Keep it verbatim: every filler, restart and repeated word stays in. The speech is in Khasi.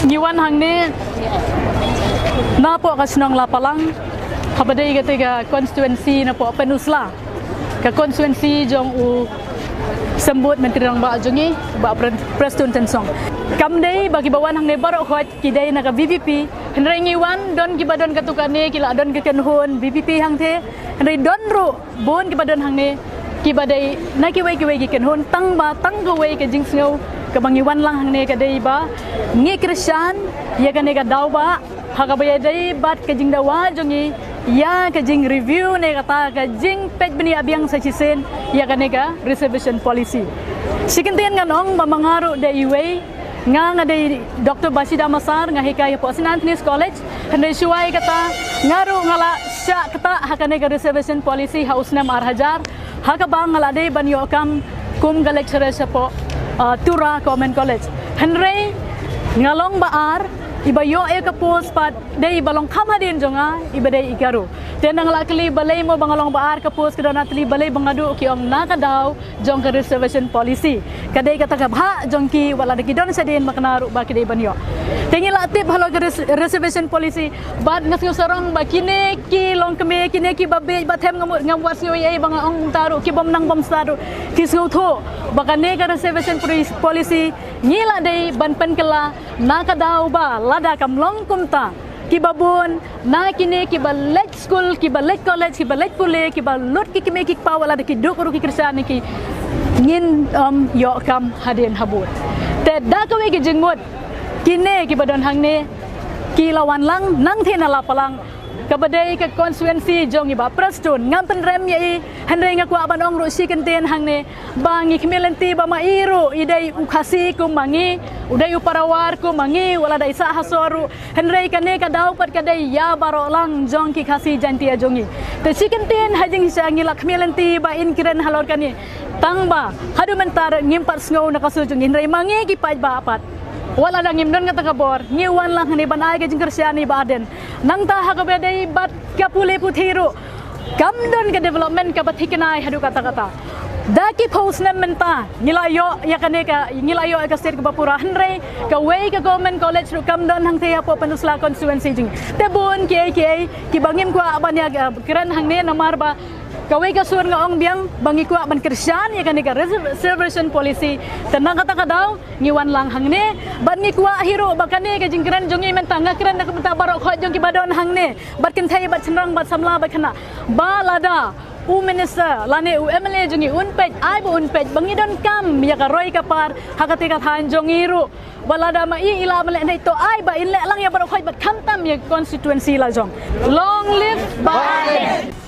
Ngi wan hangne napoh ka shnong Lapalang, haba dei kata ka constituency napoh Pynursla, ka constituency jong u Symbud Myntri Rangbah jong ngi, Bah Pre-, Prestone Tynsong. Kam dei ba kiba wan hangne baroh khoit ki dei na ka VPP, hynrei ngi wan don kiba don katto katne ki la don ka kynhun VPP hangtei, hynrei don ruh bun kiba don hangne kiba dei na kiwei kiwei ki kynhun, tang ba tang kawei ka jingsngew kaba ngi wan lang hangne ka dei ba ngi kyrshan ïa kane ka daw ba ha kaba ïadei bad ka jingdawa jong ngi ïa ka jingreview ne kata ka jingpeit bniah biang sa shisien ïa kane ka reservation policy. Shi kyntien ngan ong ba ma nga ruh dei iwei, nga nga dei Doctor Bashida Massar, nga hikai hapoh St Anthony's College. Hynrei shuwa ïa kata nga ruh nga la shah ktah ha kane ka reservation policy ha u snem ar hajar, ha kaba nga la dei ban ïoh kam kum ka lecturer shapoh, uh, Tura Government College. Hynrei nga long ba ar iba ïoh ïa ka post pat dei iba long kham hadien jong nga, iba dei i Garo. Te nga la kylli balei mo ba nga long ba ar ka post, ka don na tylli, balei ba nga duh, ki ong na ka daw jong ka reservation policy. Ka dei kata ka bhah jong ki, wat la da ki don shadien ma kane ruh ba ki dei ban ïoh. Te ngi la tip halor ka res-, reservation policy, bad nga sngew sarong ba kine ki longkmie, kine kiba bieit, bad them ngam, ngam wad sngew ei ei ba nga ong kumta ruh, ki bym nang bym sah ruh ki sngewthuh ba kane ka reservation poli-, policy ngi la dei ban pynkylla na ka daw ba lada kam long kumta, kiba bun na kine kiba leit skul, kiba leit college, kiba leit pule, kiba lut ki kmie ki kpa, wat la da ki duk ruh ki kyrshan ïa ki, ngin ym ïoh kam hadien habud. Te da kawei ka jingmut kine kiba don hangne ki la wan lang nangtei na Lapalang, kaba dei ka constituency jong i Bah Prestone. Ngam pynrem ïa i, hynrei nga kwah ban ong ruh shi kyntien hangne ba ngi khmih lynti ba ma i ruh i dei u Khasi kum ma ngi, u dei u Parawar kum ma ngi, wat la da i sah ha sor ruh. Hynrei kane ka daw pat ka dei ïa baroh lang jong ki Khasi Jaiñtia jong ngi. Te shi kyntien ha jingshisha ngi la khmih lynti ba in kren halor kane, tang ba haduh mynta ngim pat sngew na ka sur jong ngi, hynrei ma ngi ki paidbah pat, wat la da ngim don kata ka bor, ngi wan lang hangne ban ai ka jingkyrshan ïa i Bah Ardent. Nangta ha kaba dei bad ka pule puthi ruh kam don ka development kaba thikna haduh katta katta. Da ki phew snem mynta ngi la ïoh ïa kane ka, ngi la ïoh ïa ka state kaba pura, hynrei kawei ka government college ruh kam don hangtei hapoh Pynursla constituency jong ngi. Te bun kiei kiei kiba ngim kwah ban ïa, eh, kren hangne, namar ba kawei ka sur nga ong biang ba ngi kwah ban kyrshan ïa kane ka reserv-, reservation policy. Te na kata ka daw ngi wan lang hangne bad ngi kwah hi ruh ba kane ka jingkren jong ngi mynta, nga kren da ka bynta baroh khoit jong kiba don hangne, bad kynthei bad shynrang bad samla bad khynnah, ba lada u minister lane u MLA jong ngi un peit, ai ba un peit ba ngi donkam ïa ka roi ka par ha katei ka thaiñ jong ngi ruh. Ba lada ma i i la ban leh ne, to ai ba in leh lang ïa baroh khoit bad khamtam ïa constituency la jong. Long live Bah Ardent.